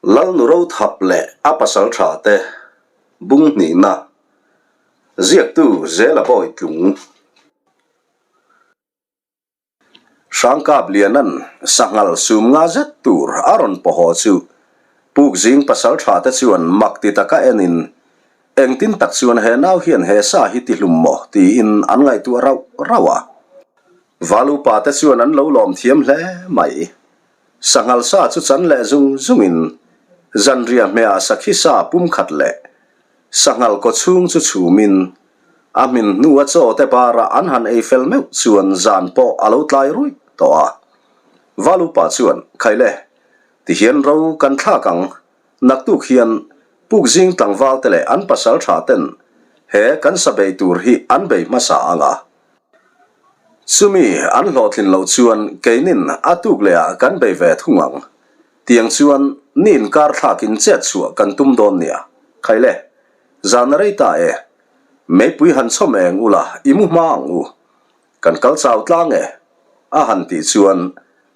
Lalnu Rothap leh a pasal tha te bung hnihna ziaktu Zela Bawi Tlung. Hrangkap Lianan sanghal sum nga zet tur a rawn pawh haw chu puk zing pasal tha te chuan mak ti taka enin engtin tak chuan he nau hian he sa hi ti hlum maw tiin an ngaihtuah rauh rauh a. Valupa te chuan an lo lawm thiam hle mai. Sanghal sa chu chan leh zung zungin zanriah hmehah sakhi sa pum khat leh sanghal kaw chhung chu chhumin a hmin hnua chaw te bara an han ei fel meuh chuan zan pawh a lo tlai ruih tawh a. Valupa chuan, Khaile, tihian ro kan thlak ang, naktuk hian puk zing tlangval te leh an pasal tha ten he kan sa bei tur hi an bei hmasa ang a. Chumi an hlawhtlin loh chuan keinin a tuk leh ah kan bei ve thung ang. Tiang chuan ni inkar thlakin chet chhuah kan tum dawn nia. Khaile, zan a rei ta e. Meipui han chhawm eng ula i mu hma ang u. Kan kal chau tlang e. A han tih chuan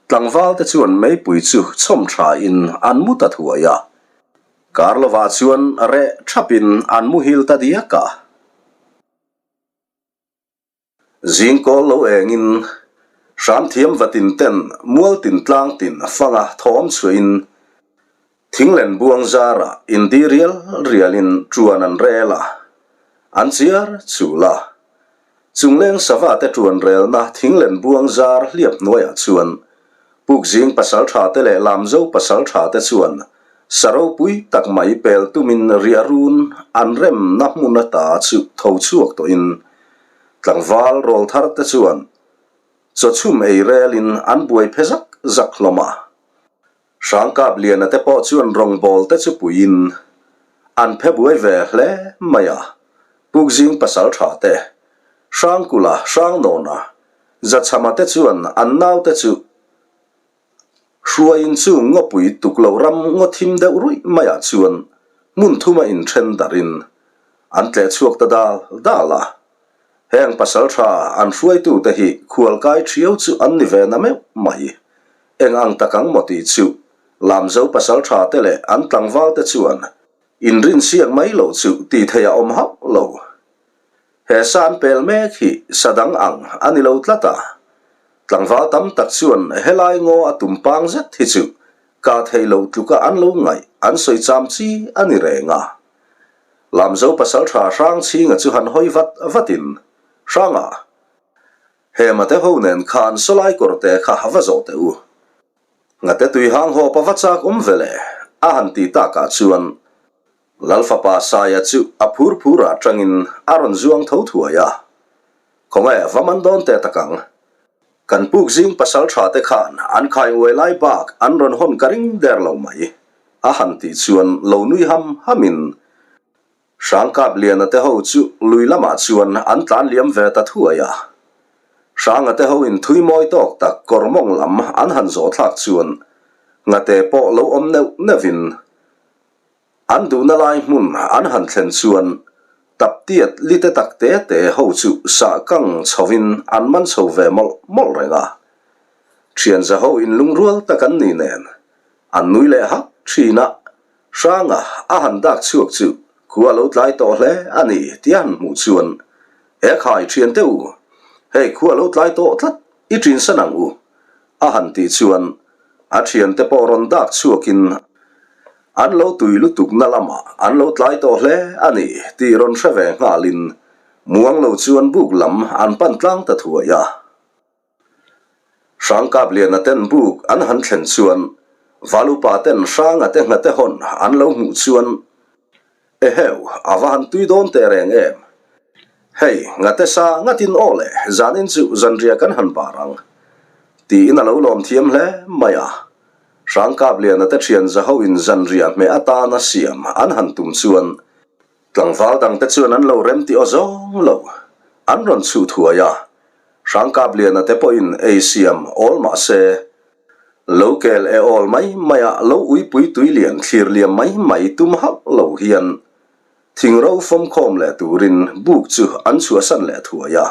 tlangval te chuan meipui chu chhawm tha in an mu ta thuai a. Kar lovah chuan reh thapin an muhil ta diak a. Zingkawl lo engin hramthiam vatin ten mualtin tlangtin fanga thawm chhuahin thinglen buang zarah indi rial rialin tuan an rel a, an chiar chul a. Chungleng sava te tuan relna thinglen buang zar hliap hnuaiah chuan Pukzing pasaltha te leh Lamzo pasaltha te chuan sa ropui tak mai pel tumin riahrun an remna hmun ata chu tho chhuak tawhin tlangval rawl thar te chuan chawchhum ei relin an buai phe zak zak hlawm a. Hrangkap Liana te pawh chuan rawngbawl te chu puiin an phe buai ve hle mai a. Pukzing pasaltha te, Hrangkula, Hrangnawna, Zachhama te chuan an naute chu hruaiin chu ngawpui tuk lo ram ngaw thim deuh ruih maiah chuan hmun thuma inthen darhin an tleh chhuak ta dal dal a. Heng pasaltha an hruaitute hi khualkai thiau chu an ni ve na meuh mai. Eng ang tak ang maw tih chu Lamzo pasaltha te leh an tlangval te chuan inrinsiak mai loh chu tih theih a awm hauh lo. He sa an pel mek hi sa dang ang a ni lo tlat a, tlangval tam tak chuan helai ngaw a tum pang zet hi chu kah theih loh tluka an lo ngaih an sawi cham chi a ni reng a. Lamzo pasaltha Hrangchhinga chu han hawi vat vatin, Hranga, he mate ho nen khan sawlai kawrte kha va zawh teh u. Ngate tui hang hawp a va chak awm ve le, a han ti takah chuan Lalfapa Saia chu a phur phur ah tangin a rawn zuang tho thuai a, Khawnge va man dawn teh tak ang. Kan puk zing pasal tha te khan an khai uai lai bak an rawn hawn ka ring der lo mai, a han tih chuan lo nui ham ham in Hrangkap Liana te ho chu lui lamah chuan an tlan liam ve ta thuai a. Hranga te ho in thui mawi tawk tak kawr mawng lam an han zawh thlak chuan ngate pawh lo awm neuh neuh in An duhna lai hmun an han thlen chuan taptiat lite tak te te ho chu sah kang chhovin an man chho ve mawlh mawlh reng a. Thian za ho inlungrual tak an ni nen an nui leh hak thin a, Hranga a han dak chhuak chu khua lo tlai tawh hle a ni tia han hmuh chuan, He khai thian teh u, hei khua lo tlai tawh tlat i tinsan ang u a han tih chuan a thiante pawh rawn dak chhuakin an lo tui lutukna lamah an lo tlai tawh hle a ni tih rawn hre ve nghalin muang lo chuan buk lam an pan tlang ta thuai a. Hrangkap Liana ten buk an han thlen chuan Valupa ten Hranga te nghate hawn an lo hmuh chuan Eheu, a va han tui dawn teh reng em? Hei, ngate sa ngatin aw le, zanin chu zanriah kan han bar ang. Tiin a lo lawm thiam hle mai a. Hrangkapliana te thian zahoin zanriah hmeh atana siam an han tum chuan tlangval dangte chuan an lo rem tih aw zawng lo an rawn chhuh thuai a. Hrangkapliana te pawhin ei siam awl mah se, Lo kel e awl mai mai a lo uipui tui lian thlir liam mai mai tum hauh lo hian thing ro fawmkhawm leh turin buk chu an chhuahsan leh thuai a.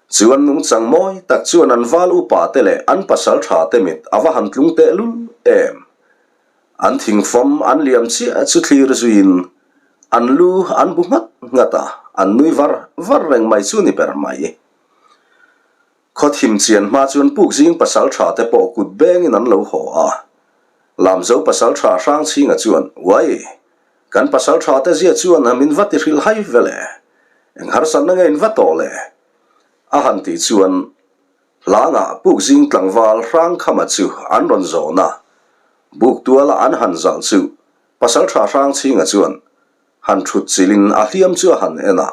Chu an nungchang mawi tak chuan an val upa te leh an pasal tha te mit a va han tlung teh lul em. An thingfawm an liam chiah chu thlir zuiin an lu an bu nghat nghat a, an nui var var reng mai chu ni ber mai. Khaw thim chian hma chuan puk zing pasal tha te pawh kut bengin an lo haw a. Lamzo pasal tha Hrangchhinga chuan, Uai! Kan pasal tha te zia chuan min va ti hrilh hai vel e. Eng harsatna nge in va tawh le? A han tih chuan Hlangah puk zing tlangval Hrangkhama chu an rawn zawn a. Buk tuala an han zalh chu pasal tha Hrangchhinga chuan han thut chilhin a hliam chu a han en a.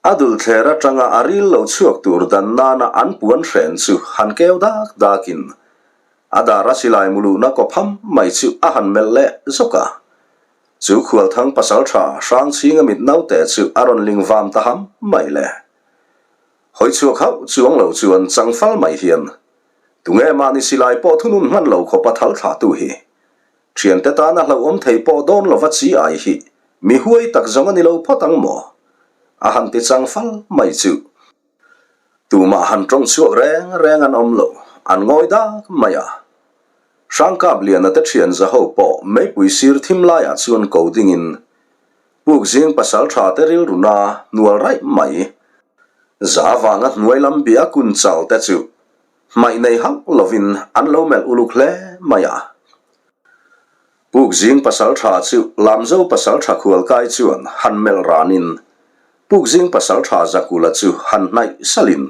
A dulthler atanga a ril lo chhuak tur dan nana an puan hren chu han keu dak dakin a dar a silai muluhna kaw pham mai chu a han melh leh zawk a. Chu Khualthang pasaltha Hrangchhinga mit naute chu a rawn ling vam ta ham mai le. Hawi chhuak hauh chuang lo chuan changfal mai hian tunge mahni silai pawh thunun hman lo khawpa thal thlahtu hi Thiante tana hlauhawm thei pawh dawn lova chi ai hi mi huai tak zawng a ni lo phawt ang maw? A han ti chang fal mai chu. Tumah han tawng chhuak reng reng an awm lo, an ngawi dak mai a. Hrangkap Liana te thian zaho pawh meipui sir thim laiah chuan ko dingin puk zing pasal tha te rilru na hnual raih mai. Za avanga hnuai lam bia kun chal te chu Hmaih nei hauh lovin an lo melh uluk hle mai a. Puk zing pasal tha chu Lamzo pasal tha khualkai chuan han melh ranin Puk zing pasal tha Zakula chu han hnaih salin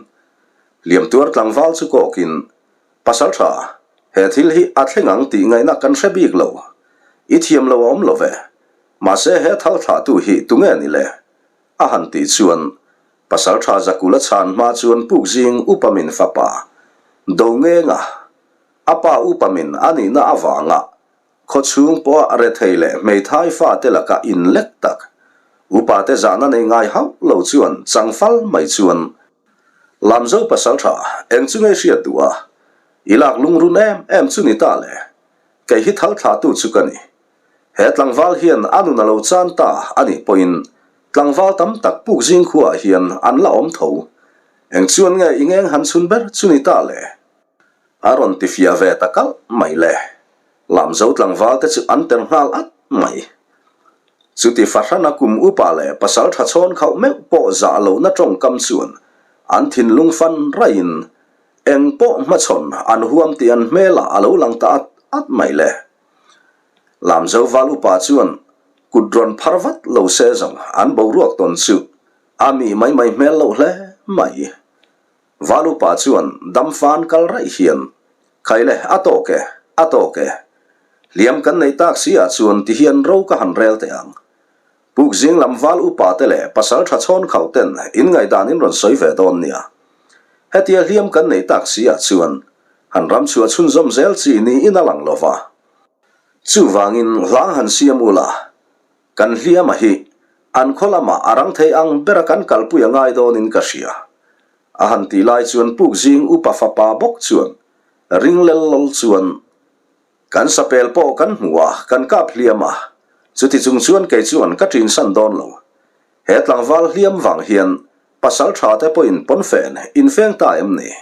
Liamtuar tlangval chu kawkin Pasal tha, he thil hi a thleng ang tih ngaihna kan hre bik lo. I thiam lo a awm lo ve. Mahse he thal thlahtu hi tunge ni le? A han tih chuan Pasalṭha Zakula chhan hma chuan puk zing upa min fapa Dongenga a pa upa min a nihna avanga khawchhung pawha rethei leh hmeithai fate laka inlek tak upate zahna nei ngai hauh lo chuan changfal mai chuan Lamzo pasalṭha eng chu ngei hriat duh a, i lak lungrun em em chu ni ta le, kei hi thal thlahtu chu ka ni. He tlangval hian a nun a lo chan ta a nih pawhin tlangval tam tak puk zing khuaah hian an la awm tho. Eng chuan nge i ngeng han chhun ber chu ni ta le? A rawn ti fiah ve ta kalh mai le. Lamzo tlangval te chu an ter nghal at mai. Chuti fahrana kum upa leh pasal tha chhawn khauh meuh pawh zah lohna tawngkam chuan an thinlung fan raihin eng pawh hmachhawn an huam tih an hmelah a lo lang ta at at mai le. Lamzo val upa chuan kut rawn phar vat lo se zawng an boruak tawn chu a mi mai mai hmel loh hle mai. Val upa chuan dam fan kal raih hian, Khaile, a tawk e, a tawk e. Hliam kan nei tak si ah chuan ti hian ro ka han rel teh ang. Puk zing lam val upa te leh pasal tha chhawn khauh ten in ngaihdan in rawn sawi ve dawn nia. Hetia hliam kan nei tak si ah chuan han ram chhuah chhunzawm zel chi niin a lang lo va. Chuvangin hlang han siam ula, kan hliama hi an khaw lamah a rang thei ang bera kan kalpui a ngai dawnin ka hria. A han tih lai chuan puk zing upa fapa bawk chuan ring lel lawl chuan Kan sapel pawh kan hmu a, kan kap hliam a, chuti chung chuan kei chuan ka ṭinsan dawn lo. He tlangval hliam vang hian pasal ṭha te pawhin pawnfen infeng ta em ni?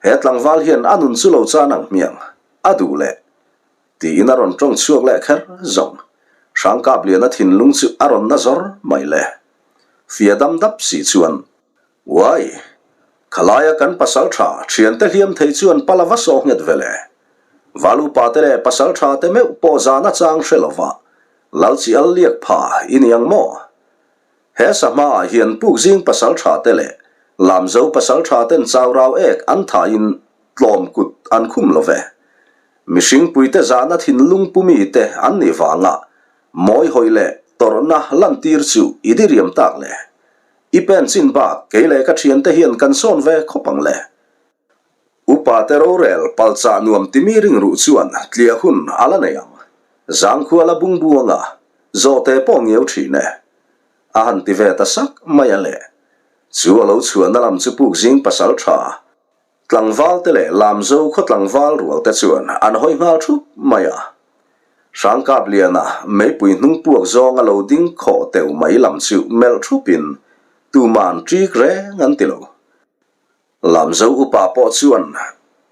He tlangval hian a nun chu lo chan ang hmiang, a duh leh. Tiin a rawn ṭawng chhuak leh kher zawng. Hrangkapliana thinlung chu a rawn na zawr mai le. Fia dam dap si chuan Uai! Khalaia kan pasal tha thiante hliam thei chuan pala va sawh nghet ve le. Valupa te leh pasal tha te meuh pawh zan a chang hre lova lal chi al liak pha i ni ang maw? He sahma ah hian puk zing pasal tha te leh Lamzo pasal tha ten chau rau ek an thain tlawm kut an khum lo ve. Mihring puite zahna thinlung pumi te an nih vanga mawi hawi leh tawrhna lantir chu i diriam tak le. I pen chin bak kei leh ka thiante hian kan sawn ve khawp ang le. Upa te rorel palchah nuam timi ringruh chuan tliah hun a la nei ang. Zangkhua la bung bu anga zawhte pawh ngiau thin e. A han ti ve ta sak mai a le. Chu a lo chhuahna lam chu puk zing pasal tha. Tlangval te leh Lamzo khaw tlangval rual te chuan an hawi nghal thup mai a. Hrangkapliana meipui hnung puak zawng a lo ding khawh teuh mai lam chu melh thupin tuman ṭik reng an ti lo. Lamzo upa pawh chuan.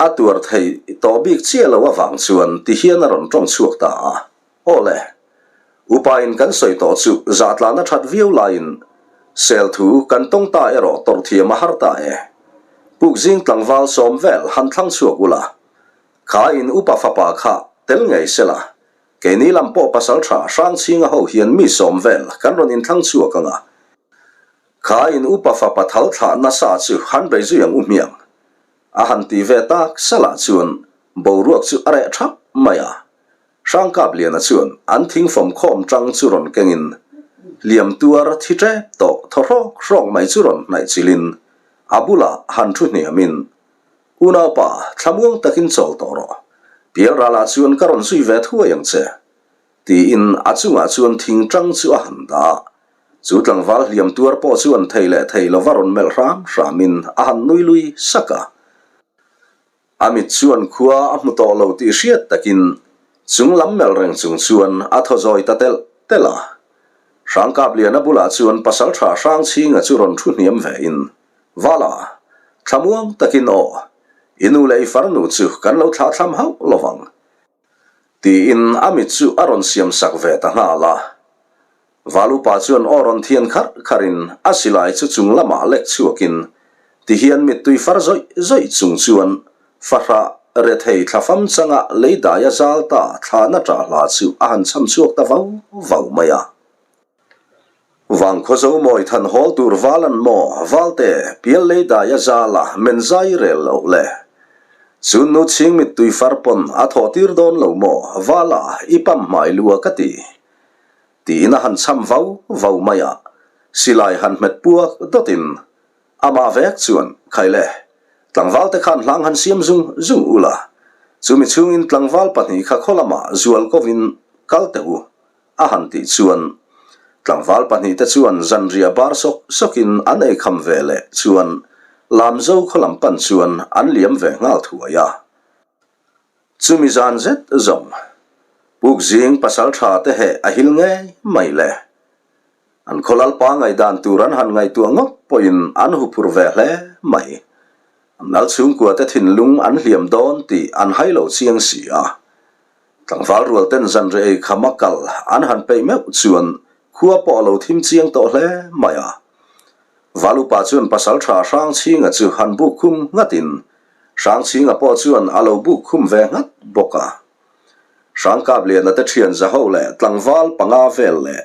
A tuar thei tawh bik chiah lo avang chuan ti hian a rawn tawng chhuak ta a, Aw le, upain kan sawi tawh chu zahtlana that viau laiin sel thu kan tawng ta erawh tawrh thiam a har ta e. Pukzing tlangval sawm vel han thlang chhuak ula, kha in upa fapa kha tel ngei sela, keini lam pawh pasaltha Hrangchhinga ho hian mi sawm vel kan rawn inthlang chhuak ang a, kha in upa fapa thal thlah nasa chu han bei zui ang u hmiang. A han ti ve tak salah chuan boruak chu a reh thap mai a. Hrangkapliana chuan an thingfawm khawm tang chu rawn kengin hliam tuar thi tep tawh thaw hrawk hrawk mai chu rawn hnaih chilhin a bulah han thu hniamin, Unaupa, thlamuang takin chawl tawh rawh. Pialralah chuan ka rawn zui ve thuai ang che. Tiin a chungah chuan thing tang chu a han dah a. Chu tlangval hliam tuar pawh chuan thei leh thei lova rawn melh hram hramin a han nui lui sak a. A mit chuan khua a hmu tawh lo tih hriat takin chung lam melh reng chung chuan a thaw zawi ta telh telh a. Hrangkapliana bulah chuan pasaltha Hrangchhinga chu rawn thu hniam vein, Vala, thlamuang takin aw, i nu leh i farnu chu kan lo thlahthlam hauh lovang. Tiin a mit chu a rawn siam sak ve ta nghal a. Valupa chuan aw rawn thian kharh kharhin a silai chu chung lamah lek chhuakin tihian mittui far zawih zawih chung chuan fahrah rethei thlafam changa lei dai a zal ta thlahna ṭah hla chu a han cham chhuak ta vau vau mai a. Vangkhaw zo mawi than hawl tur val an maw valte pial lei dai a zal a men zai rel loh le. Chun nu chhing mittui far pawn a thawh tir dawn lo maw val a i pam hmai lua ka ti. Tiin a han cham vau vau mai a, silai han hmet puak dawt in amah vek chuan khai le tlangval te khan hlang han siam zung zung ula chumi chhungin tlangval pahnihkha khaw lamah zual kovin kal teh u. A han tih chuan tlangval pahnihte chuan zanriah bar sawk sawkin an eikham ve leh chuan Lamzo khaw lam pan chuan an liam ve nghal thuai a. Chumi zan zet zawng Pukzing pasaltha te heh a hil ngei mai le. An khaw lalpa ngaihdan tur an han ngaihtuah ngawt pawhin an huphur ve hle mai. An lal chhungkua te thinlung an hliam dawn tih an hai lo chiang si a. Tlangval rual ten zanriah ei khama kal an han peih meuh chuan khua pawh a lo thim chiang tawh hle mai a. Valupa chuan pasaltha Hrangchhinga chu han buk khum nghatin Hrangchhinga pawh chuan a lo buk khum ve nghat bawk a. Hrangkapliana te thian zaho leh tlangval panga vel leh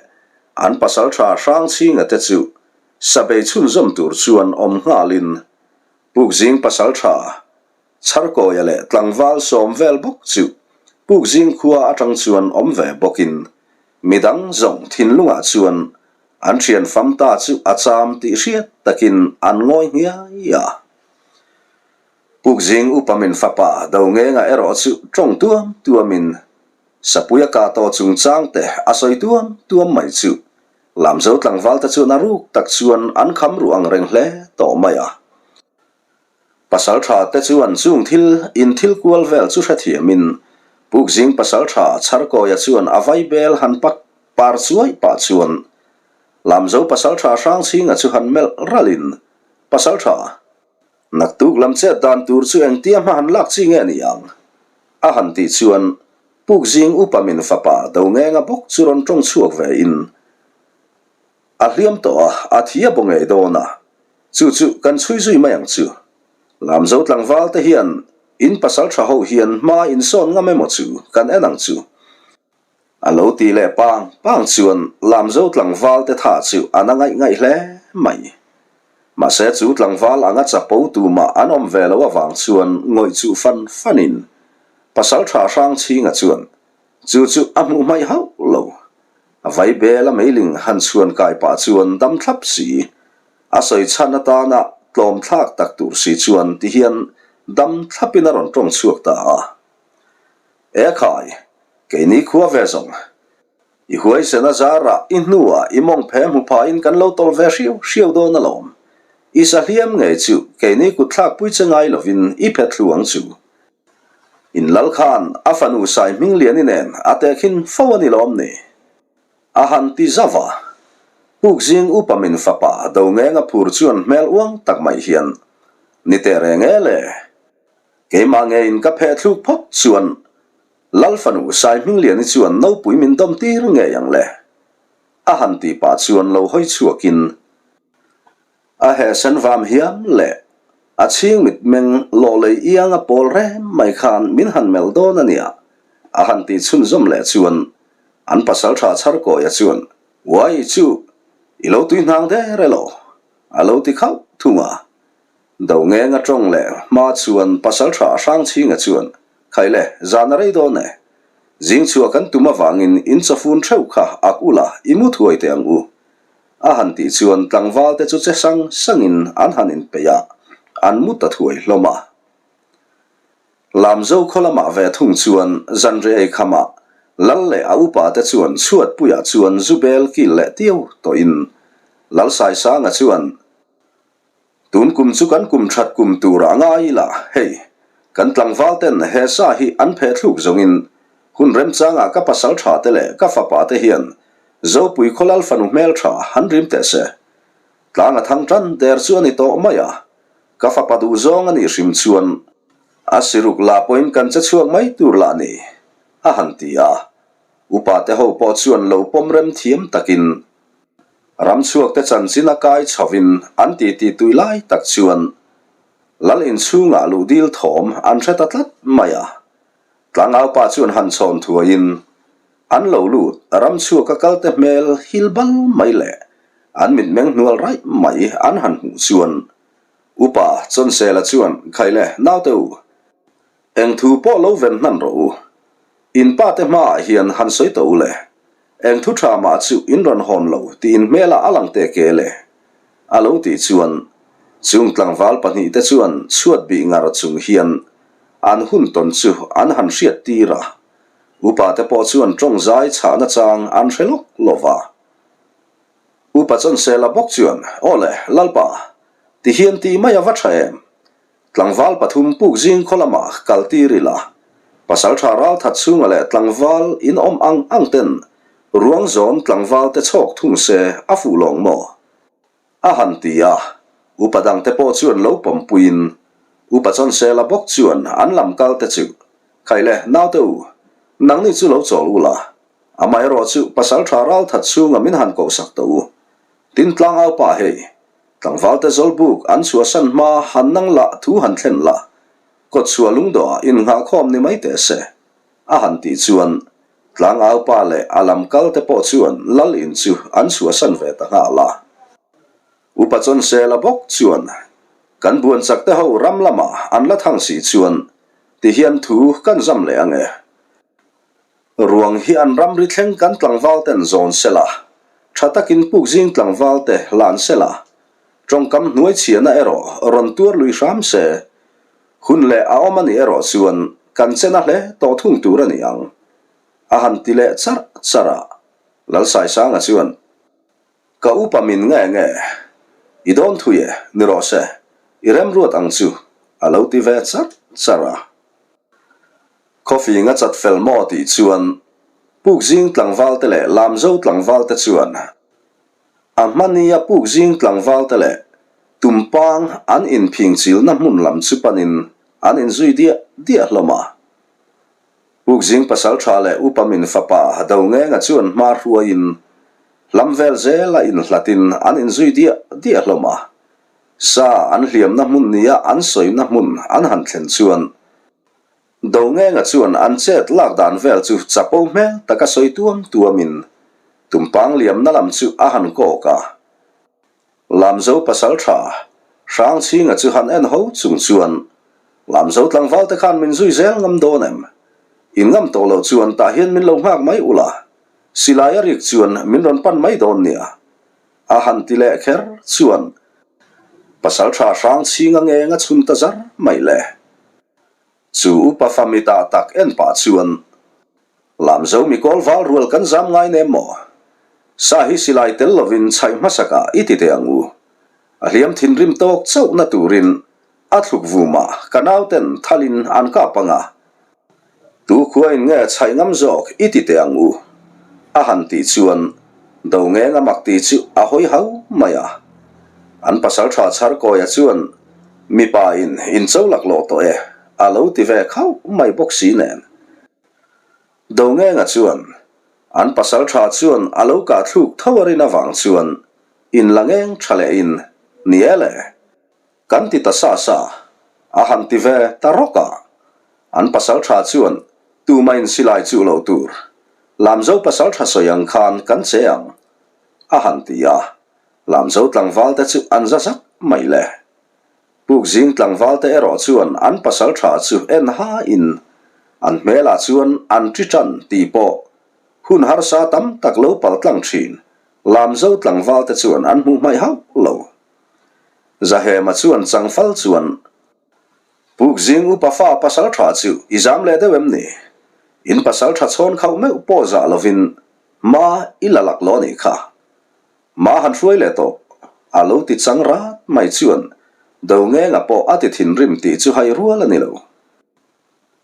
an pasaltha Hrangchhinga te chu sabei chhunzawm tur chuan awm nghalin Pukzing pasaltha Chharkawia leh tlangval sawm vel bawk chu Pukzing khua atang chuan awm ve bawkin midang zawng thinlungah chuan an thian fam ta chu a cham tih hriat takin an ngawi hniai a. Pukzing upa min fapa Dongenga erawh chu tawng tuam tuamin Sapuia kah tawh chungchang te a sawi tuam tuam mai chu Lamzo tlangval te chuan a ruk tak chuan an kham ruh ang reng hle tawh mai a. Pasaltha te chuan chung thil in thil kual vel chu hrethiamin Pukzing pasaltha Chharkawia chuan a vaibel han pak par chuai pah chuan Lamzo pasaltha Hrangchhinga chu han melh ralhin Pasaltha, naktuk lam chet dan tur chu engtia hma han lak chi nge ni ang? a han tih chuan Pukzing upa min fapa Dongenga bawk chu rawn tawng chhuak ve in A hliam tawh a, a thi a baw ngei dawn a, chu chu kan chhui zui mai ang chu. Lamzo tlangval te hian in pasal tha ho hian hma in sawn ngam emaw chu kan en ang chu. A lo ti leh pang pang chuan Lamzo tlangval te tha chu a na ngaih ngaih hle mai. Mahse chu tlangval anga chapo tumah an awm ve lo avang chuan ngawih chuh fan fanin pasal tha Hrangchhinga chuan Chu chu a hmuh hmaih hauh lo. A vai bel a meiling han chhuan kai pah chuan dam thlap si. A sawi chhan atana tlawm thlak tak tur si chuan ti hian dam thlapin a rawn tawng chhuak ta a. E khai, keini khua ve zawng. I huaisen a zarah i hnuah i mawng phe hmu phahin kan lo tawl ve hriau hriau dawn alawm. I sa hliam ngei chu keini kut thlak pui che ngai lovin i phet thlu ang chu. In lal khan a fanu Sai Hmingliani nen a tehkhin fo a ni lawm ni? A han ti zauh a. Pukzing upa min fapa Dongenga phur chuan hmel uang tak mai hian, Ni teh reng e le. Keimah ngeiin ka pheh thluk phawt chuan Lal fanu Saihmingliani chuan nopui min dawm tir ngei ang le. A han ti pah chuan lo hawi chhuakin a heh sen vam hiam leh a chhing mitmeng lawh lei iang a pawl rem mai khan min han melh dawn a nia a han ti chhunzawm leh chuan an pasaltha Chharkawia chuan Uai chu i lo tui hnang der elaw? a lo ti khauh thung a. Do ngeng a tawng leh hma chuan pasaltha Hrangchhinga chuan, Khai le, zan a rei dawn e. Zing chhuah kan tum avangin in chawfun theuh kha ak ula i mu thuai teh ang u. A han tih chuan tlangval te chu che sang sangin an han inpeih a, an mu ta thuai hlawm a. Lamzo khaw lamah ve thung chuan zanri ei khamah Lal leh a upa te chuan chhuatpuiah chuan zu bel kil leh tiu tawhin Lalsaisanga chuan, Tun kum chu kan kum that kum tur a ngai ila, hei, kan tlangval ten he sa hi an phe thluk zawngin hun remchangah ka pasal tha te leh ka fapa te hian Zopui khawlal fanu hmel tha han rim teh se. Tlang a thang tan der chu a ni tawh mai a, ka fapa duh zawng a nih hrim chuan a siruk lah pawhin kan che chhuak mai tur lah ni, a han ti a. Upa te ho pawh chuan lo pawm rem thiam takin Ramchhuakte chanchin a kai chhovin an titi tui lai tak chuan Lal inchhungah luh dil thawm an hre ta tlat mai a. Tlangaupa chuan han chhawn thuaiin an lo lut ramchhuaka kalte hmel hil bal mai leh an mitmeng hnual raih mai an han hmuh chuan Upa Chawnsela chuan Khaile naute u, eng thu pawh lo ven hnan rawh u. In pa te hmaah hian han sawi tawh u le. Eng thu tha mah chu in rawn hawn lo tih in hmelah a lang teh ke le. A lo tih chuan chung tlangval pahnihte chuan chhuat bih ngar chung hian an hun tawn chu an han hriat tir a. Upa te pawh chuan tawng zai chhahna chang an hre lawk lo va. Upa Chawnsela bawk chuan, Aw le, Lalpa, ti hian tih mai a va tha em? Tlangval pathum puk zing khaw lamah kal tir ila, pasaltha ralthat chhunga leh tlangval in awm ang ang ten ruang zawn tlangval te chhawk thung se a fuh lawng maw? A han ti a, upa dangte pawh chuan lo pawmpuiin Upa Chawnsela bawk chuan an lam kal te chu, Khai le, naute u, nangni chu lo chawl ula, amaherawh chu pasaltha ralthat chhunga min han kohsak tawh u. Tin tlangau pa hei, Tlangvalte Zawlbuk an chhuahsan hma han nang lah thu han thlen la, kawtchhuah lungdawhah innghahkhawm ni mai teh se, a han tih chuan Tlangau pa leh a lam kal te pawh chuan Lal in chu an chhuahsan ve ta nghal a. Upa Chawnsela bawk chuan kan buan chak te ho ram lamah an la thang si chuan tihian thu kan zam leh ang e. Ruang hi an ramri thleng kan tlangval ten zawn sela, tha takin puk zing tlangval te lan sela, tawngkam hnuai chhiahna erawh rawn tuar lui hram se, hun leh a awm a nih erawh chuan kan chen a hle tawh thung tur a ni ang, a han ti leh charh charh a, Lalsaisanga chuan, Ka upa min nge nge, i dawn thui e, ni rawh se, i remruat ang chu, a lo ti ve charh charh a. Khawfing a chat fel maw tih chuan Pukzing tlangvalte leh Lamzo tlangvalte chuan a hmania Pukzing tlangvalte leh Tumpang an inphingchilna hmun lam chu panin an inzui diah diah hlawm a. Pukzing pasaltha leh Upa Min fapa Dongenga chuan hma hruaiin hlam vel zela inhlatin an inzui diah diah hlawm a. Sa an hliamna hmun nia an sawina hmun an han thlen chuan Dongenga chuan an chet lak dan vel chu chapo hmel taka sawi tuam tuamin Tumpang liamna lam chu a han kawk a. Lamzo pasal tha Hrangchhinga chu han en ho chung chuan Lamzo tlangval te khan min zui zel ngam dawn em? In ngam tawh loh chuan tah hian min lo nghak mai ula, silai a rik chuan min rawn pan mai dawn nia. A han ti leh kher chuan pasal tha Hrangchhinga ngeng a chhun ta zar mai le. Chu upa fa mitah tak en pah chuan, Lamzo mikawl val rual kan zam ngai nem maw? Sa hi silai tel lovin chhaih hmasakah i ti teh ang u. A hliam thinrim tawk chauhna turin a thluk vumah ka nauten thalin an kap ang a. Tu khuain nge chhaih ngam zawk i ti teh ang u? A han tih chuan Dongeng a mak tih chu a hawi hau mai a. An pasaltha Chharkawia chuan, Mipa in in cho laklawh tawh e. a lo ti ve khauh mai bawk si nen. Dongenga chuan an pasalṭha chuan a lo kah thluk tho a rin avang chuan in la ngeng ṭha lehin, Ni e le, kan ti ta sa sa, a han ti ve ta rawk a. An pasalṭha chuan tumah in silai chuh loh tur, Lamzo pasalṭha sawi ang khan kan che ang, a han ti a. Lamzo tlangval te chu an za zak mai le. Pukzing tlangval te erawh chuan an pasalṭha chu en hain an hmelah chuan an ṭi ṭan tih pawh hun harsa tam tak lo pal tlang ṭhin Lamzo tlangval te chuan an hmuh hmaih hauh lo. Zahema chuan changfal chuan Pukzing upa fa pasalṭha chu i zam leh deuh em ni? In pasalṭha chhawn khauh meuh pawh zah lovin hma i la lak lo a nih kha. Ma han hruai leh tawh, a lo ti chang rat mai chuan Dongenga pawh a ti thinrim tih chu hai rual a ni lo.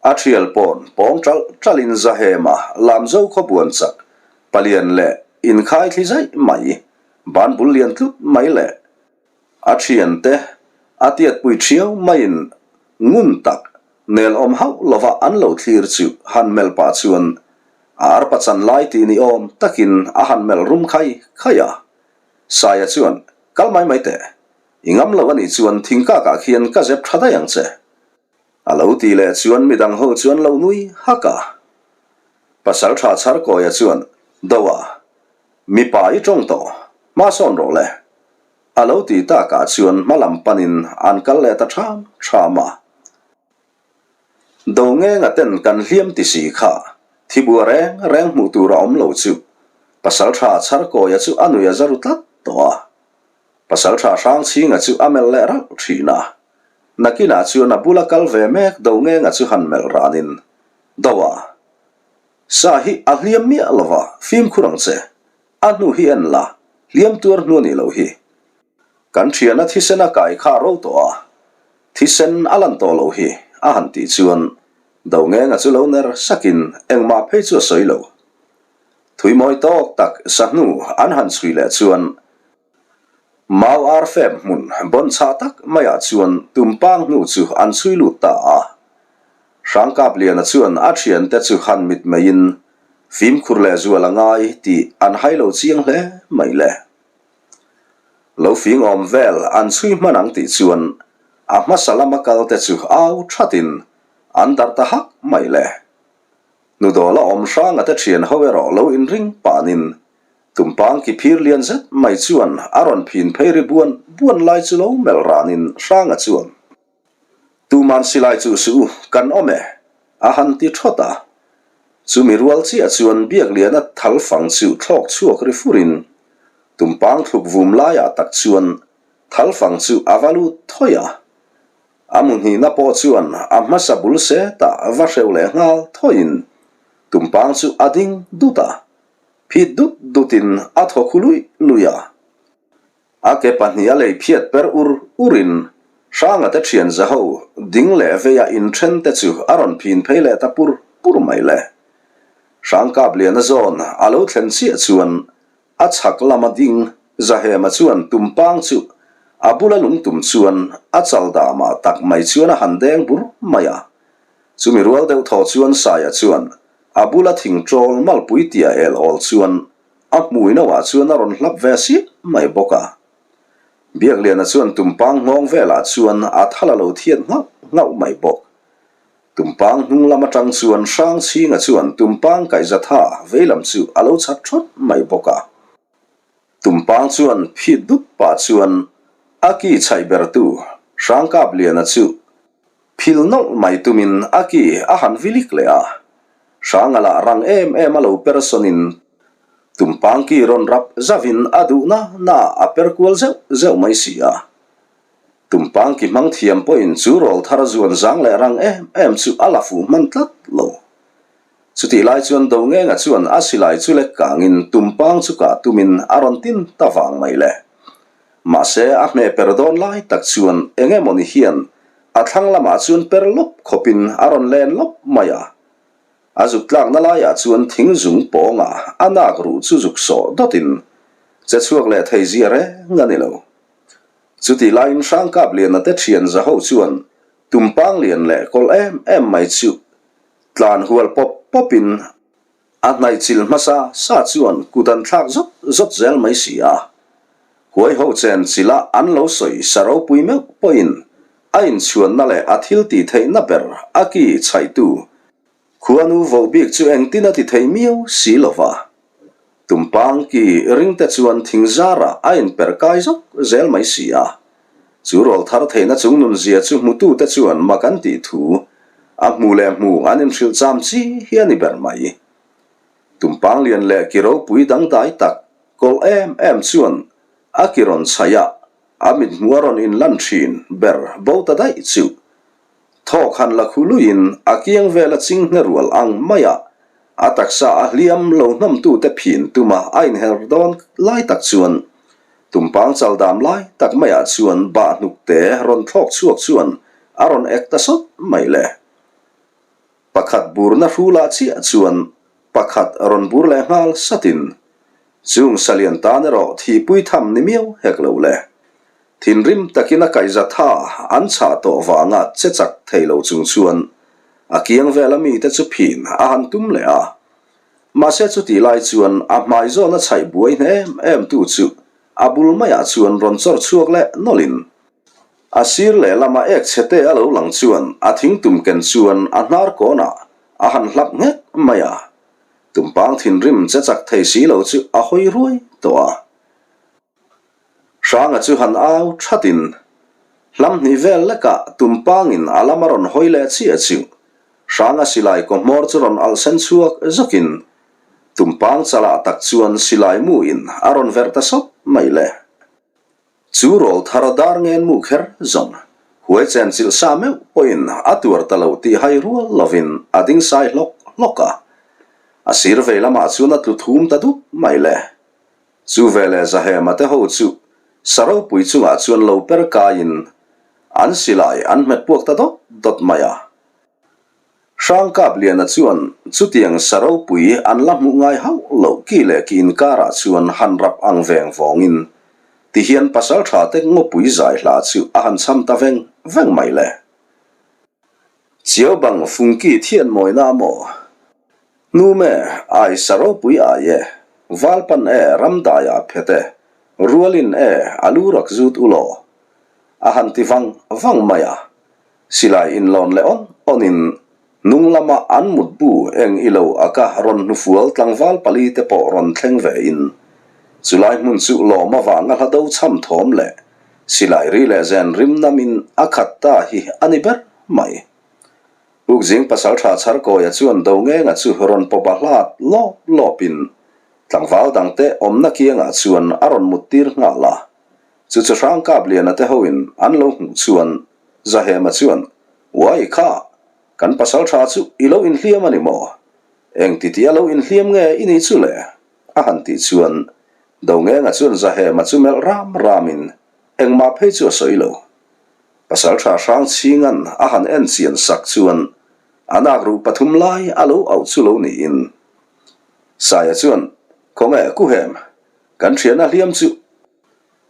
A thial pawn pawng ṭalh ṭalhin Zahema Lamzo khaw buan chak palian leh inkhai thli zaih mai, banbul lian tlut mai leh a thiante a tiatpui ṭhiau maiin ngun tak nel awm hauh lova an lo thlir chu han melh pah chuan a arpa chan lai tih ni awm takin a han melh rum khai khai a. Saia chuan, Kal mai mai teh, i ngam lo a nih chuan thingkakah khian ka zep tha daih ang che. A lo tih leh chuan midang ho chuan lo nui hak a. Pasaltha Chharkawia chuan, Doa, mipa i tawng tawh, hma sawn rawh le. A lo ti takah chuan hma lam panin an kal leh ta ṭham ṭham a. Dongenga ten kan hliam ti si kha thibua reng reng hmuh tur a awm lo chu Pasalṭha Chharkawia chu a nui a za ru tlat tawh a. Pasalṭha Hrangchhinga chu a melh leh rauh ṭhin a. Nakinah chuan a bula kal ve mek Dongenga chu han melh ranin, Doa, sa hi a hliam miah lova fimkhur ang che. A hnu hi en la, hliam tuar hnu a nih loh hi. Kan thiana thisen a kai kha ro tawh a, thisen a lan tawh loh hi, a han tih chuan Dongenga chu lo ner sakin engmah phei chu a sawi lo. Thui mawi tawk tak sa hnu an han chhui leh chuan Mau ar fem hmun bawn chhah tak maiah chuan tumpang hnu chu an chhui lut ta a. Hrangkapliana chuan a thiante chu han mitmeiin fimkhur leh zual a ngai tih an hai lo chiang hle mai le. Lo fing awm vel an chhui hman ang tih chuan a hmasa lama kal te chu au thatin an darh ta hak mai le. Hnudawla awm hranga te thian ho erawh lo inring panin Tumpang ki phir lian zet mai chuan a rawn phin phei ri buan buan lai chu lo melh ranin Hranga chuan, Tuman silai chu suh u, kan awm e, a han ti thawt a. Chumi rual chiah chuan Biakliana thal fang chu thlawk chhuak ri furin Tumpang thluk vum laiah tak chuan thal fang chu a va lut thawi a. A mu hnihna pawh chuan a hmasa bul setah va hreuh leh nghal thawiin Tumpang chu a ding dut a. Phit dut dutin a thaw khu luih luih a. A ke pahniha lei phiat per ur urin Hranga te thian za ho ding leh veia inthen te chu a rawn phin phei leh ta pur pur mai le. Hrangkapliana zawn a lo thlen chiah chuan a chhak lama ding Zahema chuan tumpang chu a bula lungtum chuan a chal damah tak mai chuan a han deng bur mai a. Chumi rual deuh thaw chuan Saia chuan A bula thing ṭawl malpui tia el awl chuan a hmui no ah chuan a rawn hlap ve siah mai bawk a. Biakliana chuan tumpang nghawng velah chuan a thal a lo thiat nghauh nghauh mai bawk. Tumpang hnung lam aṭang chuan Hrangchhinga chuan tumpang kaihzatha veilam chu a lo chhat ṭhawt mai bawk a. Tumpang chuan phit dup pah chuan a ki chhaih bertu Hrangkapliana chu Phil nawlh mai tumin a ki a han vilik leh a, Hranga lah rang em em a lo per sawnin tumpang ki rawn rap zavin a duhna na a per kual zeuh zeuh mai si a. Tumpang ki hmang thiam pawhin chu rawl thar zuan zang leh rang em em chu a la fuh hman tlat lo. Chutih lai chuan Dongenga chuan a silai chu lek kangin tumpang chu kah tumin a rawn tin ta vang mai le. Mahse, a hmeh per dawn lai tak chuan eng emawni hian a thlang lamah chuan per lawp khawpin a rawn len lawp mai a. A zuk tlakna laiah chuan thing zung pawngah a nak ruh chu zuk sawh dawtin che chhuak leh thei zia reng a ni lo. Chutih laiin Hrangkapliana te thian za ho chuan. Tumpang lian leh kawlh em em mai chu tlan hual pawp pawpin a hnaih chil hmasa sa chuan kut an thlak zawt zawt zel mai si a. Huai ho chen chila an lo sawi sa ropui meuh pawhin a inchhuanna leh a thil tih theihna ber a ki chhaihtu Khuanu voh bik chu engtin a ti thei miau si lo va. Tumpang ki ringte chuan thing zarah a inperh kai zawk zel mai si a. Chu rawl thar theihna chung nunzia chu hmutute chuan mak an tih thu a hmu leh hmu an inhrilh cham chi hi a ni ber mai. Tumpang lian leh ki ropui dangdai tak kawlh em em chuan a ki rawn chhaih a, a mithmuh a rawn inlan thin ber bo ta daih chu. Thawk han la khu luiin a kiang vela chinghne rual ang maia a taksa a hliam lo hnawmtute phin tuma a inher dawn lai tak chuan tumpang chal dam lai tak maiah chuan bah hnukte rawn thlawk chhuak chuan a rawn ek ta sawt mai le. Pakhat burna hrulah chiah chuan pakhat rawn bur leh nghal satin chung salian tan erawh thihpui tham ni miau hek lo le. Thinrim takin a kaihza tha an chhah tawh vanga che chak thei lo chung chuan a kiang vela mite chu phin a han tum leh a. Mahse chutih lai chuan a hmai zawna chhaih buai hnem em tu chu a bul maiah chuan rawn chawr chhuak leh nawlhin a sir lehlama ek chhe te a lo lang chuan a thingtum ken chuan a hnar kawnah a han hlap nghek mai a. Tumpang thinrim che chak thei si lo chu a hawi ruai tawh a. Hranga chu han au thatin hlam hnih vel lekah tumpangin a lam a rawn hawi leh chiah chu Hranga silai kaw hmawr chu rawn alh sen chhuak zawkin tumpang chalah tak chuan silai muin a rawn verh ta sawt mai le. Chu rawl thar dar ngen mu kher zawng huai chen chilh sa meuh pawhin a tuar ta lo tih hai rual lovin a ding sai hlawk hlawk a, a sir vei lamah chuan a tlu thum ta dup mai le. Chu veleh Zahema te ho chu sa ropui chungah chuan lo per kaiin an silai an hmet puak ta dawt dawt mai a. Hrangkapliana chuan chutiang sa ropui an la hmuh ngai hauh loh ki leh ki inkarah chuan han rap ang veng vawngin tihian pasaltha te ngawpui zai hla chu a han cham ta veng veng mai le. Chiau bang fungki thian mawina maw? Hnume, ai sa ropui ai e, Valpan e, Ramdai ah phet e, Rualin e, a lu rak zut u law. A han ti vang vang mai a. Silai inlawn leh awn awnin hnung lama an mutbu eng i lo a ka rawn hnufual tlangval pali te pawh rawn thleng ve in chulai hmun chu lawm avanga hla do chham thawm leh silai ri leh zen rim namin a khat ta hi a ni ber mai. Ukzing pasaltha Chharkawia chuan Dongenga chu rawn pawp a hlat lawp lawpin tlangval dangte awmna kiangah chuan a rawn muttir nghal a. Chu chu Hrangkapliana te hoin an lo hmuh chuan Zahema chuan, Uai kha, kan pasaltha chu i lo inhliam a ni maw? Eng titi a lo inhliam nge i nih chu le? a han tih chuan Dongenga chuan Zahema chu melh ram ramin engmah phei chu a sawi lo. Pasalṭha Hrangchhinga'n a han en chian sak chuan a nak ruh pathum lai a lo auh chu lo niin. Saia chuan, Khawnge Kuhem, kan ṭhian a hliam chu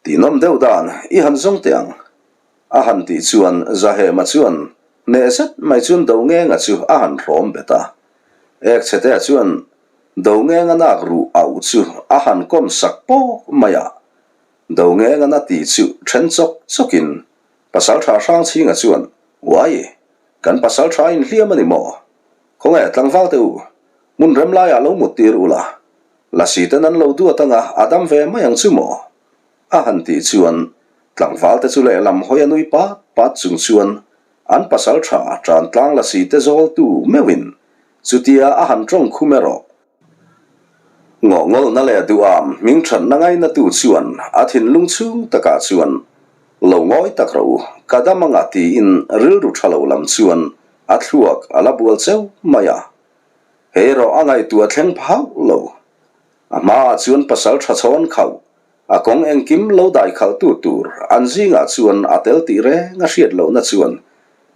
tihnawm deuh dan i han zawng teh ang, a han tih chuan Zahema chuan hneh zet mai chuan Dongenga chu a han hrawm bet a. Ekchhetea chuan Dongenga nak ruh auh chu a han kawm sak pawk mai a. Dongenga na tih chu then chawk chawkin Pasalṭha Hrangchhinga chuan, Uai, kan pasalṭha inhliam a ni maw? Khawnge tlangval teh u, hmun rem laiah lo mut tir ula, lasi ten an lo duat anga a dam ve mai ang chu maw? A han tih chuan tlangval te chu lehlam hawi a nui pat pat chung chuan an pasalṭha ṭantlang lasi te zawltu meuhin chutia a han ṭawng khum erawh Ngawhngawlhna leh duham hmingthatna ngainatu chuan a thinlung chhung takah chuan, Lo ngawi tak rawh u, ka dam anga tiin rilru tha lo lam chuan a thluak a la bual cheu mai a. Hei erawh a ngaihtuah thleng pha hauh lo. A hmaah chuan pasal tha chhawn khauh, a kawng engkim lo dai khalhtu tur an zingah chuan a tel tih reng a hriat lohna chuan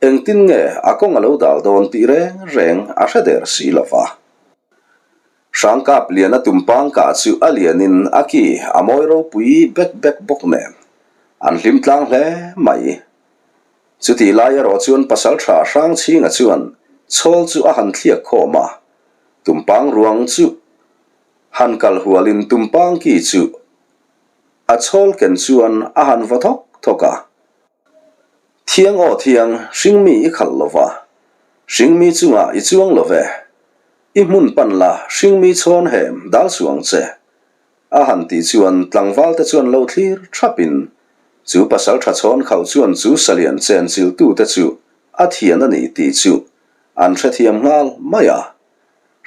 engtin nge a kawng a lo dal dawn tih reng reng a hre der si lo va. Hrangkap liana tumpang kah chu a lianin a ki a mawi ropui bek bek bawk nen an hlim tlang hle mai. Chutih lai erawh chuan Pasalṭha Hrangchhinga chuan chhawl chu a han thliak khawm a, Tumpang ruang chu han kal hualin Tumpang ki chu a chhawl ken chuan a han vaw thawk thawk a. Thiang aw thiang, hringmi i khalh lo va, hringmi chungah i chuang lo ve. I hmun pan la, hringmi chhawn hem dal suang che. A han tih chuan tlangval te chuan lo thlir thapin chu pasal tha chhawn khauh chuan chu salian chenchilh te chu a thian a ni tih chu an hrethiam nghal mai a.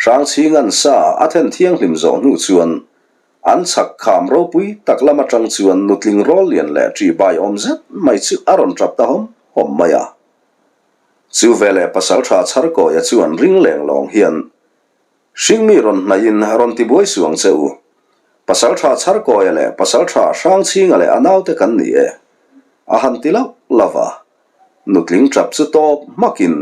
Hrangchhingan sa a then thianghlim zawh hnu chuan An chhak kham ropui tak lam atang chuan nutling rawl lian leh ṭi bai awm zet mai chu a rawn ṭap ta hawm hawm mai a. Chu veleh pasalṭha Chharkawia chuan ring leng lawng hian, Hringmi rawn hnaihin rawn ti buai suang che u. Pasalṭha Chharkawia leh pasalṭha Hrangchhinga leh a naute kan ni e, a han ti lauh lauh a. Nutling ṭap chu tawp hmakin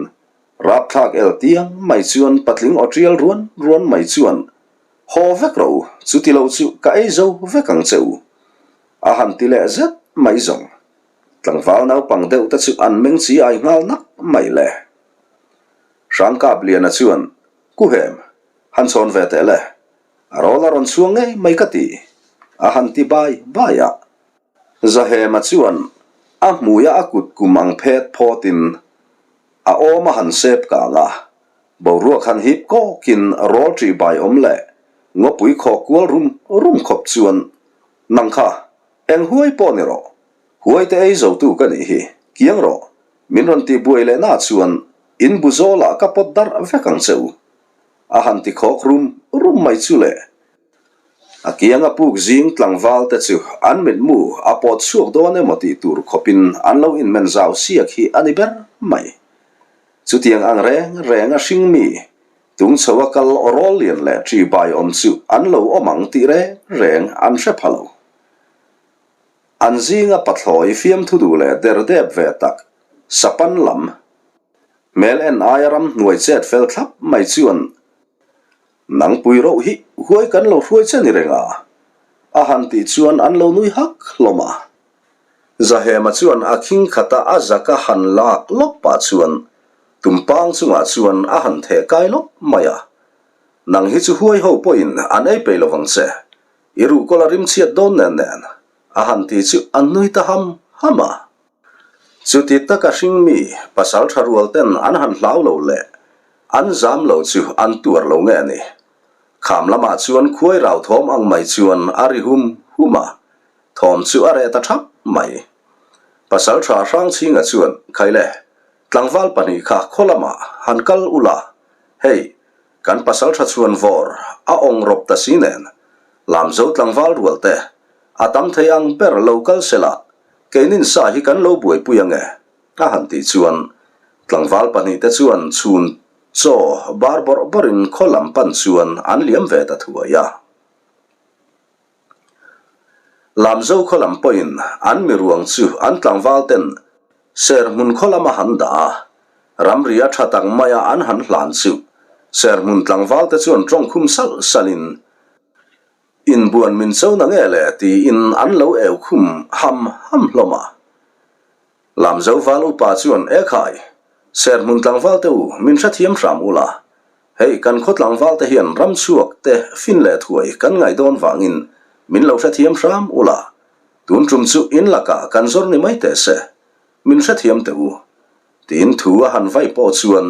rapthlak el tiang mai chuan patling aw ṭial ruan ruan mai chuan Haw vek rawh u, chuti lo chu ka ei zo vek ang che u. A han ti leh zet mai zawng. Tlangval naupang deuh te chu an meng chi ai nghal nak mai le. Hrangkap Liana chuan, Kuhem, han chhawn ve teh le. A rawl a rawn chhuang ngei mai ka ti, a han ti bai bai a. Zahema chuan a hmuia a kut kum ang phet phawtin a awm a han sep kang a. Boruak han hip kawkin rawl ṭih bai awm leh ngawpui khaw kual rum rum khawp chuan, Nang kha, eng huai pawh ni rawh. Huai te ei zotu ka nih hi, kiang rawh. Min rawn tih buai leh na chuan in bu zawlah ka pawt darh vek ang che u. A han ti khawk rum rum mai chu le. A kianga puk zing tlangval te chu an mitmu a pawt chhuak dawn emaw tih tur khawpin an lo inmen zau siak hi a ni ber mai. Chutiang ang reng reng a hring mi, tung chho a kal aw rawl lian leh ṭi bai awm chu an lo awm ang tih reng reng an hre pha lo. An zinga pathlawi fiamthu duh leh der dep ve tak, sapan lam, hmel en aia ram hnuai chet fel thlap mai chuan Nangpui roh hi huai kan lo hruai che ni reng a, a han tih chuan an lo nui hak hlawm a. Zahema chuan a khing khata a zaka han lak lawp pah chuan tumpang chungah chuan a han theh kai lawp mai a. Nang hi chu huai ho pawhin an ei peih lovang che, i ruhkawl a rimchhiat dawn nen nen, a han ti chu a nui ta ham ham a. Chuti taka hringmi pasal tha rual ten an han hlau lo leh an zam lo chu an tuar lo nge ni. Kham lamah chuan khuai rau thawm ang mai chuan a ri hum hum a, Thawm chu a reh ta thap mai. Pasalṭha Hrangchhinga chuan, Khaile, tlangval pahnih kha khaw lamah han kal ula, hei, kan pasalṭha chhuan vawr a awng rawp ta si nen, Lamzo tlangval rual te, a tam thei ang ber lo kal sela, keinin sa hi kan lo buaipui ange, a han tih chuan, tlangval pahnih te chuan chhun chaw bar bawrh bawrhin khaw lam pan chuan an liam ve ta thuai a. Lamzo khaw lam pawhin an mi ruang chu an tlangval ten Serhmun khaw lama han dah a, ramri a tha tak maia an han hlan chu Serhmun tlangval te chuan tawngkhum salh salhin inbuan min cho na nge le tiin an lo eu khum ham ham hlawm a. Lamzo val upa chuan Ekhai, Serhmun tlangval te u min hrethiam hram ula, Hei, kan khaw tlangval te hian ram chhuak te fin leh thuai kan ngaih dawn vangin min lo hrethiam hram ula, tun tum chu in lakah kan zawr ni mai teh se, min hrethiam teh u. Tiin thu a han vaih pawh chuan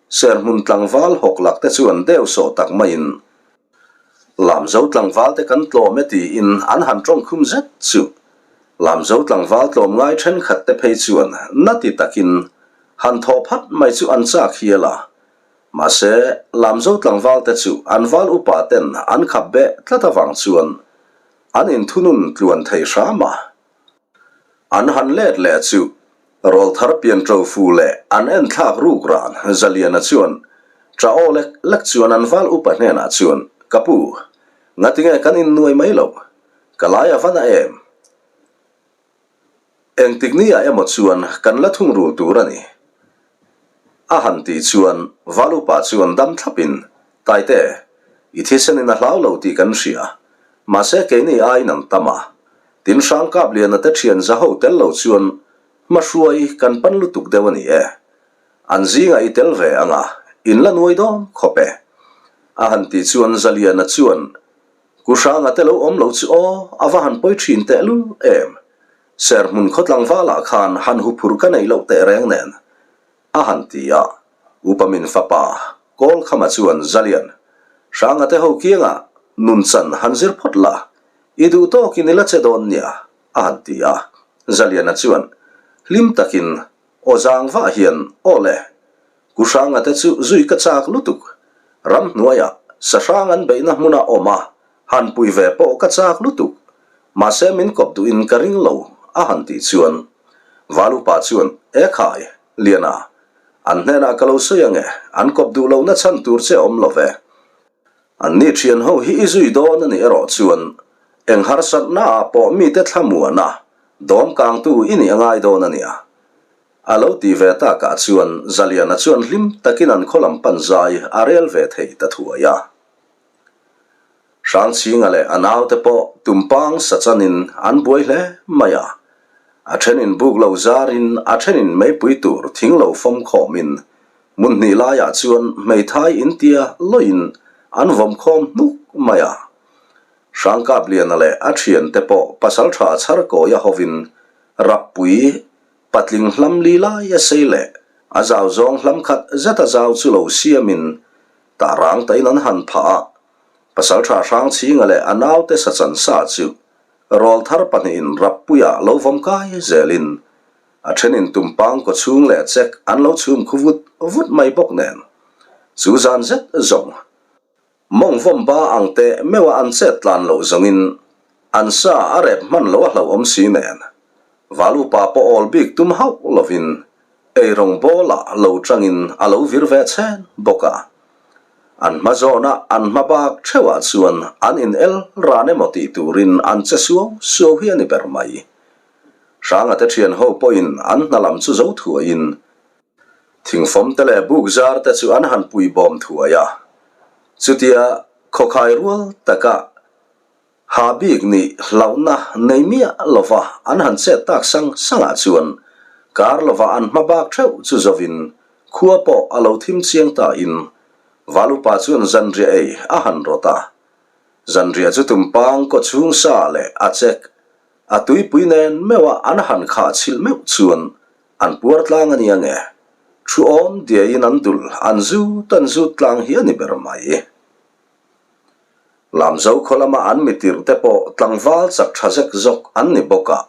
Serhmun tlangval hawk lak te chuan deu sawh tak maiin Lamzo tlangval te kan tlawm e tiin an han tawngkhum zet chu. Lamzo tlangval tlawm ngai thenkhat te phei chuan na ti takin han thawh phat mai chu an chak hial a, Mahse, Lamzo tlangvalte chu an val upa ten an khap beh tlat avang chuan an inthunun tluan thei hram a. An han let leh chu rawlthar pianṭo fu leh an enthlak ruk ran Zaliana chuan ṭah aw lek lek chuan an val upa hnenah chuan, Ka pu, ngatinge kan innuai mai loh? Ka lai a va na em? Engtik ni ah emaw chuan kan la thung rul tur a ni. A han tih chuan Valupa chuan dam thlapin, Taite, i thisenin a hlau lo tih kan hria. Mahse keini aiin an tam a. Tin Hrangkapliana te thian za ho tel lo chuan. Hmahruai kan pan lutuk deuh a ni e. An zingah i tel ve ang a, in la nuai dawn khawp e. A han tih chuan Zaliana chuan, Ku Hranga te lo awm lo chu aw, a va han pawi thin tehlul em. Serhmun khaw tlangvalah khan han huphur ka neih loh teh reng nen. A han ti a, Upa min fapa Kawlkhama chuan Zalian, Hranga te ho kiangah nun chan han zir phawt la, i duh tawkin i la che dawn nia, a han ti a. Zaliana chuan hlim takin aw zang vah hian, Aw le, Ku Hranga te chu zui ka chak lutuk, ramhnuaiah sahrang an beihna hmuna awm a, han pui ve pawh ka chak lutuk, mahse min kawp duhin ka ring lo, a han tih chuan Valupa chuan, E khai, Liana, an hnenah ka lo sawi ange, an kawp duh lohna chhan tur che awm lo ve. An ni thian ho hi i zui dawn a nih erawh chuan eng harsatnaah pawh mite thlamuana dawm kangtu i nih a ngai dawn a nia. A lo ti ve takah chuan Zaliana chuan hlim takin an khaw lam pan zai a rel ve thei ta thuai a. Hrangchhinga leh a naute pawh tumpang sa chanin an buai hle mai a. A thenin buk lo zarin a thenin meipui tur thing lo fawm khawmin hmun hnih laiah chuan hmeithai intia lawiin an vawm khawm hnuk mai a. Hrangkapliana leh a thiante pawh pasaltha chharkawia hovin rappui patling hlam li lai a sei leh a zau zawng hlam khat zeta zau chu lo siamin Tah rang tain an han phah a, Pasalṭha Hrangchhinga leh a naute sachan sa chu rawlthar pahnihin Rappuia lo vawm kai zelin a ṭhenin tumpang kawchhung leh chek an lo chhum khu vut vut mai bawk nen chu zan zet zawng mawng vawm ba ang teh meuha an chet tlan loh zawngin an sa a rep hman lo a hlauhawm si nen Valupa pawh awl bik tum hauh lovin Eirawng bawlah lo tangin a lo vir ve chhen bawk a. An hma zawna an hma bak theuhah chuan an in el ran emaw tih turin an che suau suau hi a ni ber mai. Hranga te thian ho pawhin an hna lam chu zo thuaiin thingfawm te leh buk zar te chu an han pui bawm thuai a. Chutia khawkhai rual taka Ha bik nih hlauhna nei miah lova an han chet tak sang sangah chuan kar lova an hma bak theuh chu zovin khua pawh a lo thim chiang ta in Valupa chuan zanriah ei a han rawt a. Zanriah chu tumpang kaw chhung sa leh a chek a tuipui nen meuha an han khah chhilh meuh chuan an puar tlang a nia nge thu awm diaiin an dul an zut an zut tlang hi a ni ber mai. Lamzo khaw lama an mitirh te pawh tlangval chak tha zek zawk an ni bawk a,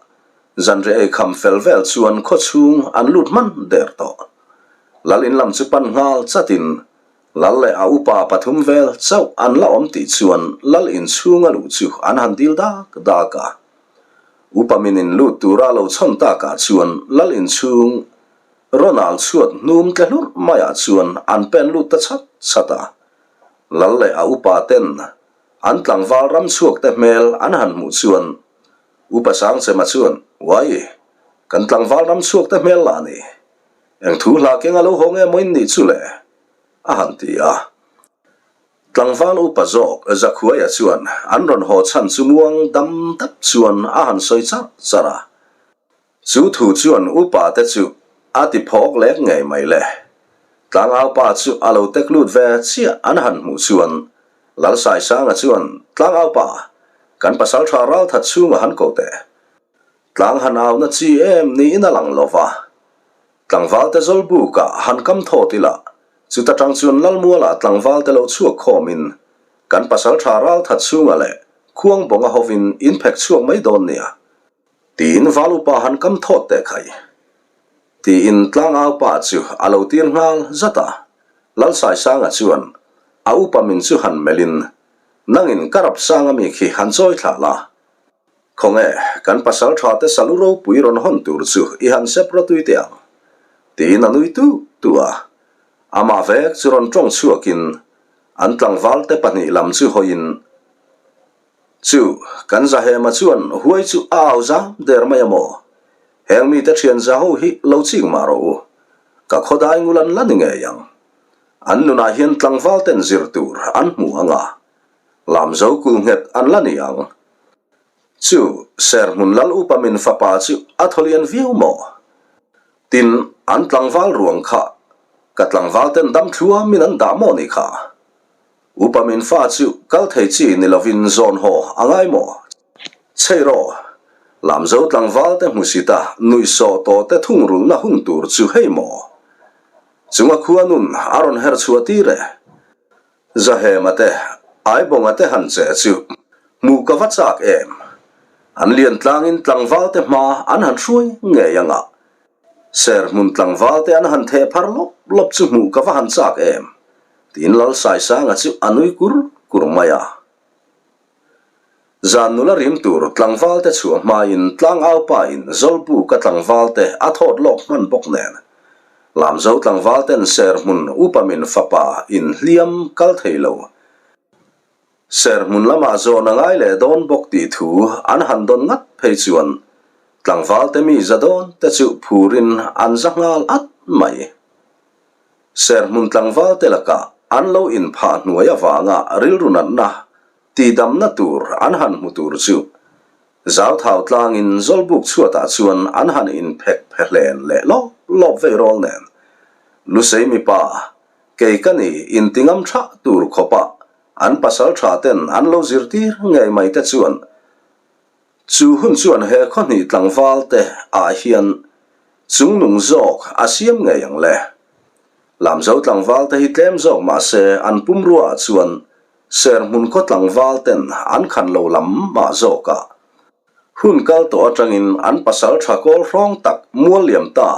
zanriah ei kham fel vel chuan khaw chhung an lut hman der tawh. Lal in lam chu pan nghal chatin Lal leh a upa pathum vel chauh an la awm tih chuan Lal in chhunga luh chu an han dil dak dak a. Upa min in lut tura lo chhawn takah chuan Lal in chhung Ronald chhuat hnum tle hlurh maiah chuan an pen lut ta chat chat a. Lal leh a upa ten an tlangval ram chhuak te hmel an han hmuh chuan Upa Sangchema chuan, Uai, kan tlangval ram chhuak te hmel lah ni. Eng thu hla keng a lo haw nge maw in nih chu le? a han ti a. Tlangval upa zawk Zakhuaia chuan an rawn haw chhan chu muang dam dap chuan a han sawi charh charh a. Chu thu chuan upa te chu a ti phawk lek ngei mai le. Tlangaupa chu a lo tek lut ve chiah an han hmuh chuan Lalsaisanga chuan, Tlangaupa, kan pasaltha ralthat chhunga han ko teh. Tlang han auna chi em niin a lang lo va. Tlangvalte zawlbukah han kam thawt ila, chuta tang chuan Lalmualah tlangvalte lo chhuak khawmin kan pasaltha ralthat chhunga leh Khuangbawnga hovin in phek chhuak mai dawn nia. Tiin val upa han kam thawt teh khai. Tiin tlangau pa chu a lo tir nghal zat a. Lalsaisanga chuan a upa min chu han melhin, Nangin ka rap sang ami khi han chawi thlah la. Khawnge, kan pasal tha te salu ropui rawn hawn tur chu i han sep rawtui teh ang. Tiin a nui tu tu a. Amah vek chu rawn tawng chhuakin an tlangval te pahnih lam chu hawiin, Chu, kan Zahema chuan huai chu a au zam der mai a maw? Heng mite thian za ho hi lo ching mah rawh u. Ka khawdai ngul an la ni ngei ang. An nunah hian tlangval ten zir tur an hmu ang a, lamzo kul nghet an la ni ang. Chu, Serhmun Lal Upa min fapa chu a thaw lian viau maw? Tin, an tlangval ruang kha ka tlangval ten dam thluamin an dah maw ni kha? Upa min fa chu kal thei chi ni lovin zawn haw a ngai maw? Chhei rawh, Lamzo tlangval te hmusit a nuihsawh tawh te thungrulhna hun tur chu hei maw? Chunga khua nun a rawn her chhuah tir e. Zahema te, Aibawnga te han che chu hmuh ka va chak em? An lian tlangin tlangval te hma an han hruai ngei anga Serhmun tlangval te an han theh phar lawp lawp chu hmuh ka va han chak em? Tiin Lalsaisanga chu a nui kur kur mai a. Zan nula rim tur tlangval te chhuah hmain tlangau pa in Zawlbu ka tlangval te a thawt lawk hman bawk nen Lamzo tlangval ten Serhmun upa min fapa in hliam kal thei lo Serhmun lamah zawn a ngai leh dawn bawk tih thu an han dawn ngat phei chuan tlangval te mi za dawn te chu phurin an za nghal at mai. Serhmun tlangval te lakah an lo inphah hnuai avanga rilru natna Tihdamna tur an han hmu tur chu zauthau tlangin Zawlbuk chhuatah chuan an han inphek phe hlen leh lawp lawp vei rawl nen. Lusei mipa, kei ka ni intingam thah tur khawpa an pasal tha ten an lo zirtir ngei mai te chuan Chu hun chuan he khawhnih tlangval te ah hian chungnung zawk a siam ngei ang le. Lamzo tlangval te hi tlem zawk mah se an pumrua ah chuan Serhmun khaw tlangval ten an khan lo lam mah zawk a. Hun kal tawh atangin an pasal tha kawl hrawng tak mual liam ta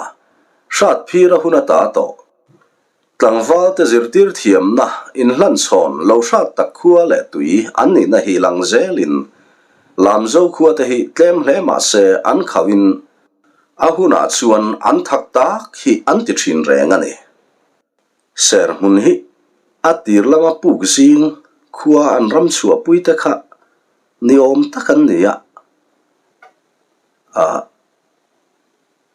hrat phir a hun ata tawh. Tlangval te zirtir thiamna inhlanchhawn lo hrat tak khua leh tui an nihna hi lang zelin Lamzo khua te hi tlem hle mah se an khauhin a hunah chuan an thak tak hi an ti thin reng a ni. Serhmun hi a tir lama puk zing khua an ram chhuahpui te kha ni awm tak an ni a, ah.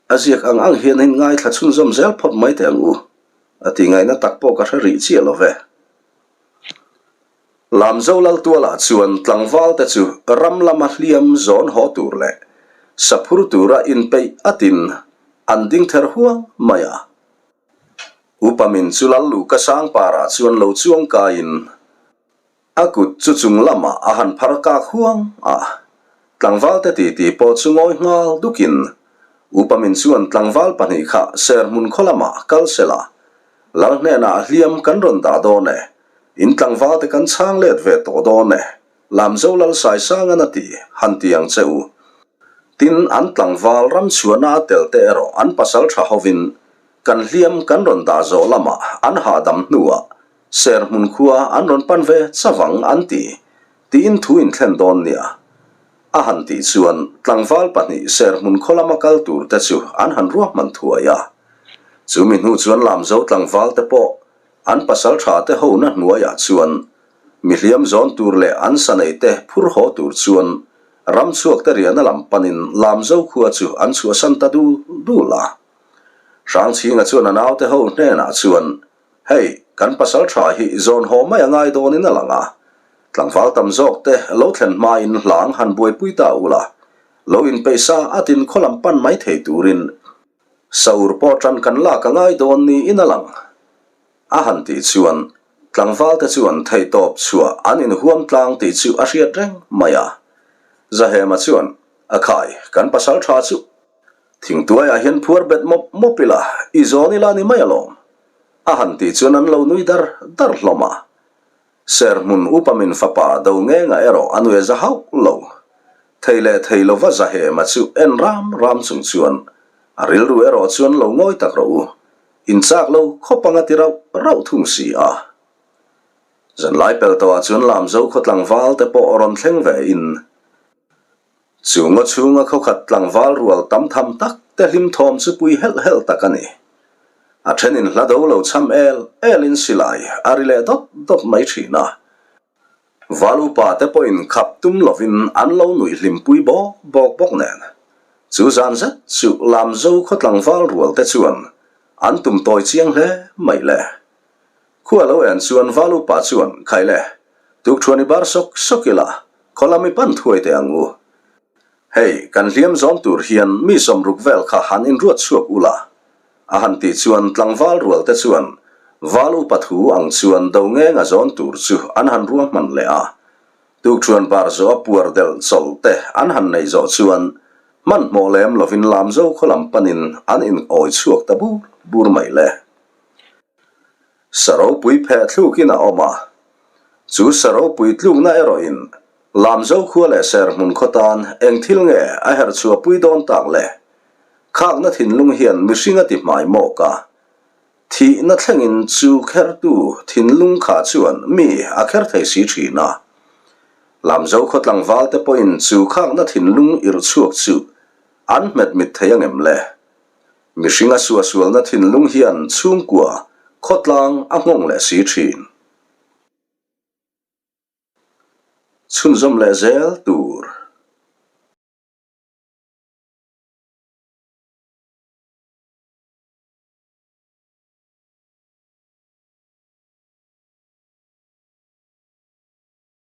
A ziak ang ang hian in ngaithla chhunzawm zel phawt mai teh ang u, a tih ngaihna tak pawh ka hre rih chiah lo ve. Lamzo Laltualah chuan tlangval te chu ram lama hliam zawn haw tur leh saphur tura inpeih atin an ding ther huang mai a. Upa min chu Lalluka Sangparah chuan lo chuang kaiin, A kut chu chung lamah a han phar kak huang a, tlangvalte titi pawh chu ngawi nghal dukin Upa min chuan tlangval pahnih kha Serhmun khaw lamah kal se la, Lal hnenah hliam kan rawn dah dawn e, in tlangvalte kan chhang let ve tawh dawn e, Lamzo Lal Saisangan a ti, han ti ang che u. Tin, an tlangval ram chhuahna a tel te erawh an pasal tha hovin kan hliam kan rawn dah zawh lamah an hahdam hnuah Serhmun khua an rawn pan ve chavang an ti, tiin thu in thlen dawn nia. A han tih chuan tlangval pahnih Serhmun khaw lama kal tur te chu an han ruahman thuai a. Chumi hnu chuan Lamzo tlangval te pawh an pasal tha te hona hnuaiah chuan mi hliam zawn tur leh an sa nei te phur haw tur chuan ram chhuak te riahna lam panin Lamzo khua chu an chhuahsan ta dul dul a. Hrangchhinga chuan a naute ho hnenah chuan Hei, kan pasal tha hi zawn haw mai a ngai dawnin a lang a, tlangval tam zawk te lo thlen hmain hlang han buaipui ta ula, lo inpeih sa a tin khaw lam pan mai thei turin saur pawh tan kan lak a ngai dawn niin a lang. A han tih chuan tlangval te chuan theihtawp chhuah an inhuam tlang tih chu a hriat reng mai a. Zahema chuan, A khai, kan pasal tha chu thingtuaiah hian phuar bet mawp mawp ila, i zawn ila ni mai alawm. A han tih chuan an lo nui dar dar hlawm a. Serhmun upa min fapa do ngenga erawh a nui a za hauh lo. Thei leh thei lova Zahema chu en ram ram chung chuan a rilru erawh chuan lo ngawi tak rawh u, in chak lo khawp anga ti rauh rauh thung si a. Zanlai pel tawhah chuan Lamzo khaw tlangval te pawh rawn thleng ve in Chu ngaw chhunga khawkhat tlangval rual tam tham tak te hlim thawm chu pui helh helh tak a ni. A thenin hla do lo cham el elin silai a ri leh dawt dawt mai thin a. Val upa te pawhin khap tum lovin an lo nuih hlimpui bawk bawk bawk nen. Chu zan zet chu Lamzo khaw tlangval rual te chuan an tum tawi chiang hle mai le. Khua lo en chuan Val upa chuan, Khai le, tukṭhuan i bar sawk sawk ila, khaw lam i pan thuai teh ang u. Hei, kan hliam zawm tur hian mi sawmruk vel kha han inruat chhuak ula. A han tih chuan tlangval rual te chuan val upa thu ang chuan do ngenga zawn tur chu an han ruahman leh a. Tukṭhuan bar zawh a puar delh chawlh te an han neih zawh chuan hmanhmawh lem lovin Lamzo khaw lam panin an in awi chhuak ta bur bur mai le. Sa ropui pheh thlukin a awm a, chu sa ropui tlukna erawhin Lamzo khua leh Serhmun khaw tan eng thil nge a herh chhuahpui dawn tak le? Khakna thinlung hian mihring a ti hmai mawk a, thihna thlengin chu khertu thinlung kha chuan mi a kher thei si thin a. Lamzo khaw tlangval te pawhin chu khakna thinlung irh chhuak chu an hmet mit thei angem le? Mihring a suahsualna thinlung hian chhungkua khawtlang a nghawng leh si thin. Chhunzawm leh zel tur.